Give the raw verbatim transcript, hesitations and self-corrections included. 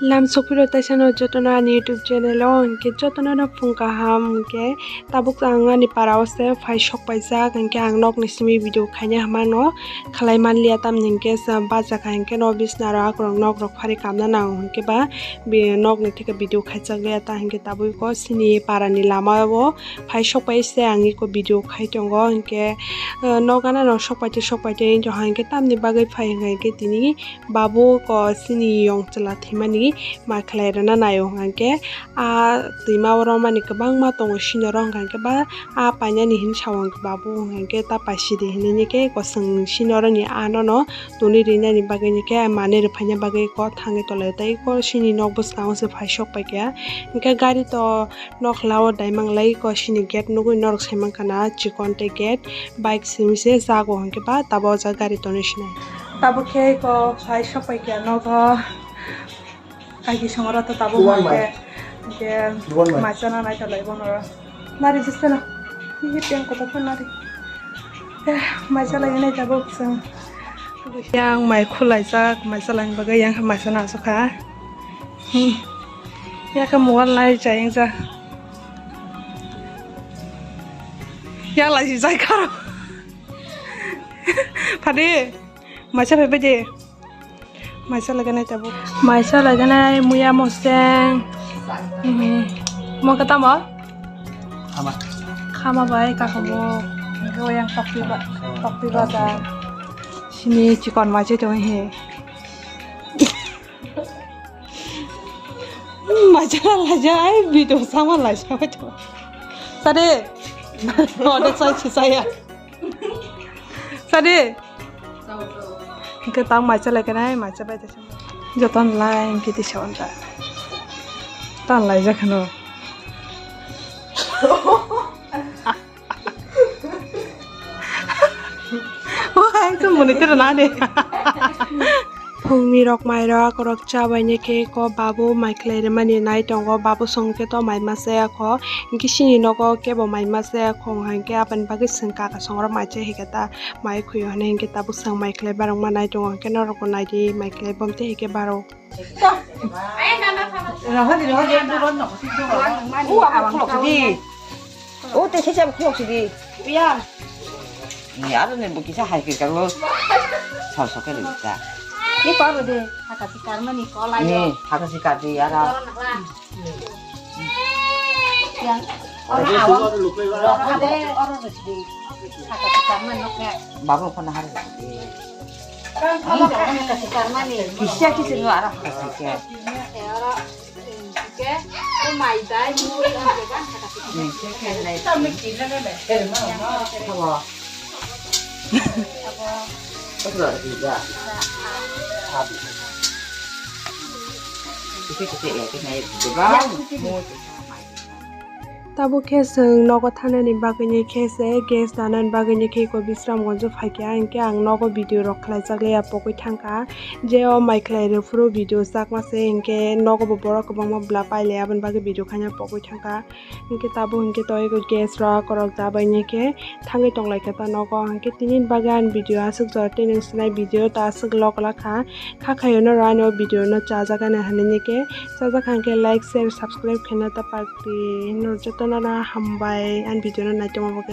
Lam sokphiro taisano jotono ani YouTube channel o, hinkhe jotono no phung kaham, hinkhe tabuk ang ani para o se phai sok paijak, hinkhe ang nokni simi video khaina hamano khlai manliya, tamni hinkhe se bachakha, hinkhe no bisna rok akorok nok rok phari kamna nango, hinkhe ba bi-, nokni theke video khaichak liya ta, hinkhe tabuk o sini para ni lama o phai sok pai se ang iko video khai tongo, hinkhe, eh, nok gana no sok pai tei sok pai tei wngtong ha, hinkhe tamni bagwi phai hinkhe tini babu ko sini yong chwla thwimani ma khlai rwna naio hwnkha khe, a twima o romani kwbangma tongo sini oro hwnkha khe ba a painani hin sao hwnkha babu hwnkha khe ta paisidi hinwi khe kosong sini oroni a nono twnwi rinani bagwi ni khe manwi rwphaina bagwi kok thangwi tonglaio tei kok sini nok bwskango se phai sok paikha hwnkhe gari to nok lawr dai manglai kok sini gate nugwi norok sai mankha na chikon tei gate. Bike simi se jago hwnkhe ba tabuk o jaga gari tonwi sinai. Tabuk khe eko phai sok pai kha nogo. Kaiki songora to tabuk Duan hwnkhe, bai. Hwnkhe Duan bai. Mai chana nai thalai bono. Nari jisteno. Ni peng kota phan nari. Eh, mai chalai nai tabuk chwng. Yang mai khulaijak, mai chalai bagwi yang mai chana asukha. Hmm. Yakhe mobile nai chayeng ja. Yang lai jai kharo. Phadi, maisa phaibai de. Maisa laganai tabuk. Maisa laganai muya moseng. Mhm. Mo kata mo? Khama. Khama bai kakamo. Go yang pakpi ba, pakpi ba da. Sini chikon maisa tong he. Maisa laja ai video sama laisa. Sade. Ode sai si saya. Sade. Hingke tang maisa lai kanai, maisa bai tesa. Joton lai hingke tisa wanta. Tan lai jakhano. Wah, itu monitor nade. Phungni rok mairok, rok cha baini khe ko babu mai khlai rwmani nai tongo, babu song khe to mai masa ya kho, hinkhe chini nogo kebo mai masa ya kho, hinkhe aboni bagwi chwng kaka song rok mai cha hikhe ta mai khuyo hinwi hinkhe tabuk chwng mai khlai barok ma nai tongo, hinkhe norok bo nai di mai khlai bom tei hikhe barok. Rohadi, rohadi, rohadi, rohadi, rohadi. O, te thai cham khulok sidi. Iya. Ni aro ni bo kisa hai khe kalo. Sal soke le ta. Ni ko ro de, haka si kar mani ko la yo. Ni haka si kar de yara. Yang oro aro oro ro sidi. Haka si kar mani nok ya. Babu ko na har. Kisa kisa no aro haka si kar. Oro. Hingke, o mai dai, muri, hingke, gan, kata, kata. Hingke, hingke, nai. Habo. Habo. Hingke, hingke, ya, hingke, nai, hingke, ba. Tabuk khe chwng nogo thanani bagwini khe se gas danani bagwini khe eko Bisramganjo phaikha, hinkhe ang nogo video rok khlaijak liya pogwi thangkha. Je o mai khlai rwphuru video chakma se hinkhe nogo bo borok kwbangma bwla pailai aboni bagwi video khaina pogwi thangkha. Hinkhe tabuk hinkhe to eko gas rok korok dabaini khe thangwi tonglaikha ta nogo. Hinkhe tini bagwi ani video aswk jora tei nwng sinai video ta aswk lok lakha. Kha khayo norok ani o video no chajak ani hinwi khe chajak kha hinkhe like, share, subscribe khaina ta pakdi. Norok jotono no hambai ani video no naitongma bagwi.